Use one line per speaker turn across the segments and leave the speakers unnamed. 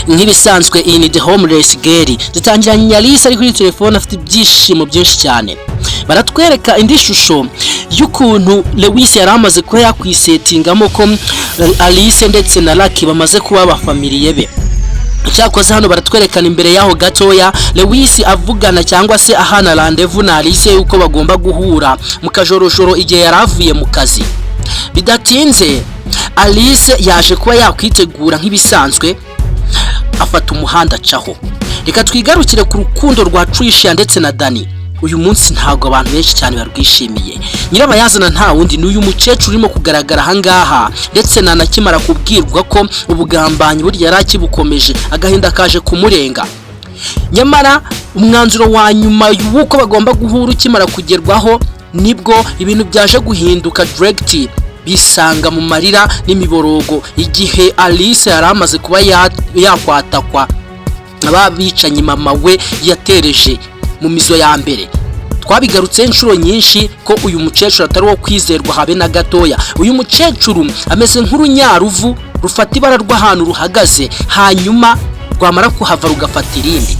Nk'ibisanzwe, iyi ni The Homeless Girl. Dutangiranye Alice ari kuri telefone, afite ibyishimo byinshi cyane. Baratwereka indi shusho y'ukuntu Lewis yari amaze kuba yakwisetingamo ko Alice ndetse na Lucky bamaze kuba abafamiliye be. Cyakoze hano baratwerekana imbere yaho gatoya Lewis avugana cyangwa se ahana rendez-vous na Alice yuko bagomba guhura mu kajorojoro igihe yari avuye mu kazi. Bidatinze Alice yaje kuba yakwitegura nk'ibisanzwe, afata umuhanda acaho. Reka twigarukire ku rukundo rwa Tricia ndetse na Dani. Uyu munsi ntabwo abantu benshi cyane barwishimiye. Nyirabayazana nta wundi, ni uyu mukecuru urimo kugaragara ahangaha, ndetse nanakimara kubwirwa ko ubugambanyi burya yari akibukomeje, agahinda kaje kumurenga. Nyamara umwanzuro wa nyuma w'uko bagomba guhura ukimara kugerwaho, nibwo ibintu byaje guhinduka direct, bisanga mu marira n'imiborogo igihe Alice yari amaze kuba yakwatakwa aba bicanyi mama we yatereje mu mizo ya mbere. Twabigarutse inshuro nyinshi ko uyu mukecuru atari uwo kwizerwa habe na gatoya. Uyu mukecuru ameze nk'urunyaruvu rufata ibara rw'ahantu ruhagaze, hanyuma rwamara kuhava rugafata irindi.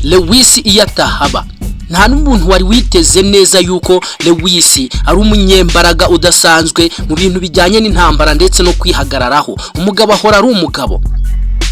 Lewis iyo atahaba, nta n'umuntu wari witeze neza yuko Lewis ari umunyembaraga udasanzwe mu bintu bijyanye n'intambara ndetse no kwihagararaho. Umugabo ahora ari umugabo.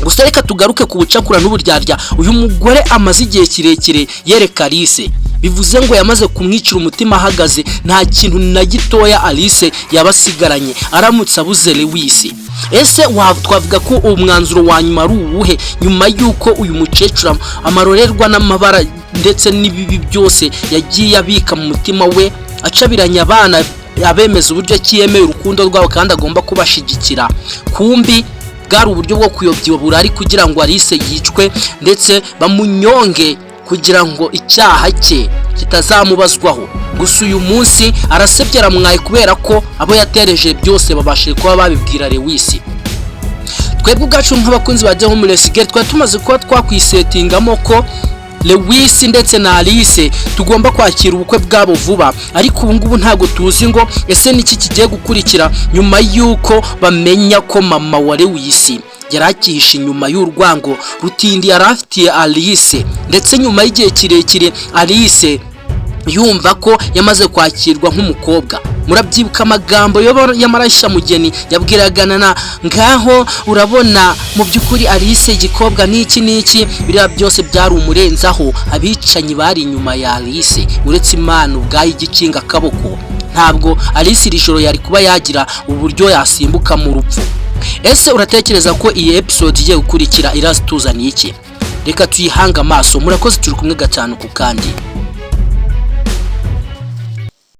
Gusa reka tugaruke ku bucakura n'uburyarya uyu mugore amaze igihe kirekire yereka Alice. Bivuze ngo yamaze kumwicira umutima ahagaze. Nta kintu na gitoya Alice yaba asigaranye aramutse abuze Lewis. Ese twavuga ko uwo mwanzuro wa nyuma ari uwuhe, nyuma y'uko uyu mukecuru amarorerwa n'amabara ndetse n'ibibi byose yagiye abika mu mutima we, acabiranya abana, abemeza uburyo ki yemeye urukundo rwabo kandi agomba kubashigikira? Kumbi bwari uburyo bwo kuyobya uburari kugira ngo Alice yicwe ndetse bamunyonge, kugira ngo icyaha cye kitazamubazwaho. Gusa uyu munsi arasebye, aramwaye, kubera ko abo yatereje byose babashije kuba babibwira Lewis. Twebwe ubwacu nk'abakunzi ba The Homeless Girl twari tumaze kuba twakwisetingamo ko Lewis ndetse na Alice tugomba kwakira ubukwe bwabo vuba, ariko ubu ngubu ntabwo tuzi ngo ese niki kigiye gukurikira nyuma y'uko bamenya ko mama wa Lewis yari akihishe inyuma y'urwango rutindi yari afitiye Alice, ndetse nyuma y'igihe kirekire Alice yumva ko yamaze kwakirwa nk'umukobwa. Murabyibuka amagambo y'amarashamugeni yabwiraga Nana: "Ngaho urabona, mu by'ukuri Alice igikobwa n'iki n'iki." Biriya byose byari umurenzaho. Abicanyi bari inyuma ya Alice, uretse Imana ubwayo igikinga akaboko, ntabwo Alice iri joro yari kuba yagira uburyo yasimbuka mu rupfu. Ese uratekereza ko iyi episode igiye gukurikira irazituzaniye iki? Reka tuyihange amaso. Murakoze, turi kumwe gatanu ku kandi.